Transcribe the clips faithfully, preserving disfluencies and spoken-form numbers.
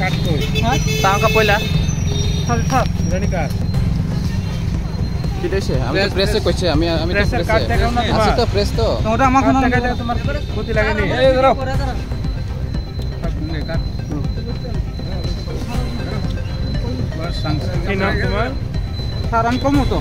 Tangka poila. Thal, thal. Kita se, ami to press e koiche, ami, ami to press e. Press e card dekhao na. Achi to press to. Tong da ama khana. Koti lageni. Ei, daro. Ki nam tomar? Saran komo to.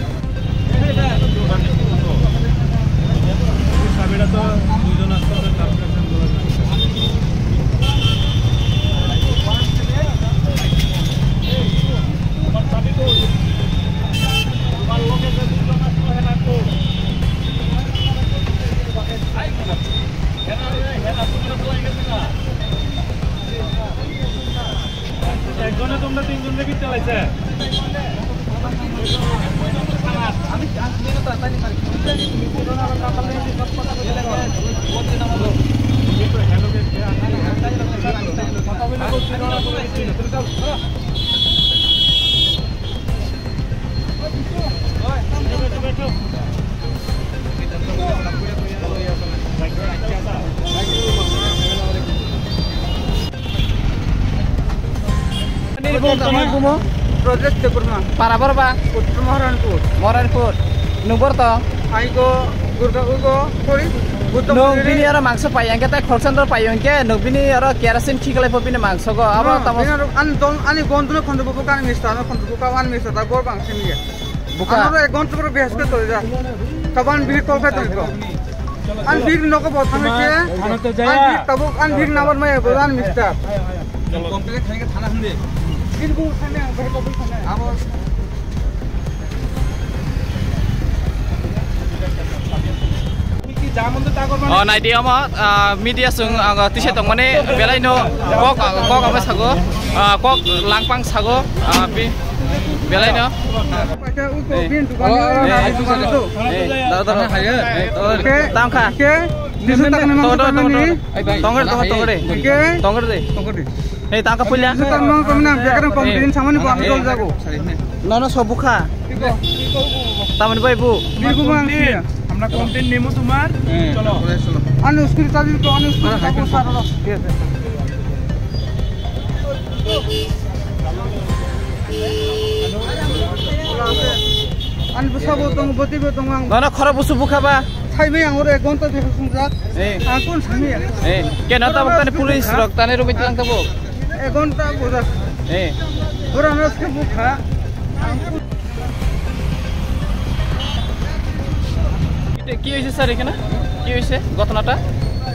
একজনে তোমরা তিনজনকে কি চালাইছে? Nini bung tamo? Brojesh Debbarma. Para bor ba? Uttor Maharanpur. Maharanpur. Nung bor to? Aigo Durga ugo kori. Buddha Nung bini aro mangso pai yang khe tai khoroksa pai yang khe nung bini aro kerosene khiklai pho bini mangso go. Abo tamo? Ani don ani gon dune khondu buka ani mista no khondu buka ani mista ta gor bang sini ya. Buka. Ano ek ghonta pore behas khe tolja. Taban bihik tolphai tongkho. An bihik nogo bo thangkhe. Thana to jaya. An bihik tabuk an bihik nabar maya bo an mister. Complain khaikhe thana hwnde. Bini bung thangkhe ang bihik tolphai thangkhe. Abo. O naidi omo, ah, media sung ang tise tongmani belai no kok kok amo sago, ah, kok langpang sago, ah, bi belai no. Hey. Hey. Hey, daro, daro. Hey, daro. Tangkha. Tongor, tongor, tongor. Tongor de. Hey, tangkha puila. Hey. Nono sobukha. Tamoni bai bu. আমরা কমপ্লেন নেব তোমার। চলো। আনো স্কুল চাবি তো আনো স্কুল চাবি স্যার হলো। Ani bwsabo tongo, bwtwibo tongo ang. Nono khoro busu bukha ba? Thaibai ang oro ek ghonta de sungjak. Eh. Ang kun sami ya? Eh, keno tabuk tani police rok tani rumi tlang tabuk? Ek ghonta bujak. Eh. Borano se bukha. এটা কি হয়েছে স্যার এখানে? কি হয়েছে ঘটনাটা?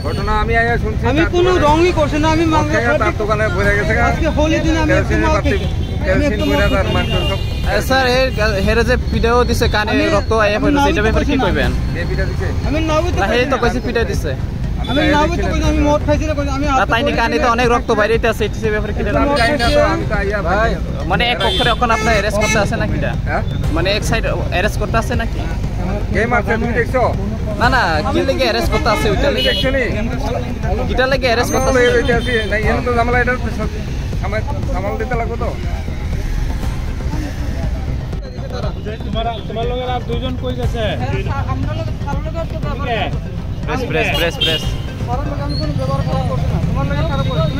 ঘটনা আমি আইয়া শুনছি, আমি তার কোনো দোকানে রংই করছি না, আমি মাংস ওকে, খাচ্ছি। তার দোকানে ভরে গেছে গা। আজকে হোলি দিন আমি একটু কেরোসিনের মাল বাতি, খেয়েছি। আমি কেরোসিন একটু মাল ভরে তার খেয়েছি। মাংস সব এ, স্যার, এ, হেরে যে পিঠাও দিছে কানে আমি, রক্ত আইয়া আমি পড়েছে, নাও এটা ব্যাপারে কি করছি না। কইবেন? কে পিঠা দিছে? আমি নাও তো না, কইছি পিঠা দিছে। আমি আমি তো নাও তো আইয়া কইছি, আমি মদ খাইছি না, কইছি, আমি না, আজকে তাই নি হোলি কানে দিনে তো অনেক রক্ত বাইরে আছে, এটা ব্যাপারে কি আমি জানেন? মদ খাইছি। আমি তো আইয়া ভাই, মানে এক পক্ষের এখন আপনার অ্যারেস্ট করতে আছে নাকি এটা? হ্যাঁ? মানে এক সাইড অ্যারেস্ট করতে আছে নাকি? কে মারছে তুমি দেখছো? না, না, কি লেগে অ্যারেস্ট করতে আছে ওইটা লেগে? দেখছো নি? কিটা লেগে অ্যারেস্ট করতে আছে? আমরা লয়ে যাইতে আছি। না, এখানে তো ঝামেলা, এটা তো সব সামাল, সামাল দিতে লাগবো তো। তোমার, তোমার লগে আর দুইজন কই গেছে? আমরা লগে, ভালো লগে তো ব্যবহার কে? Press, press, press, press. কারণ আমি কোনো ব্যবহার খারাপ করছি না। তোমার লগে খারাপ করছি না।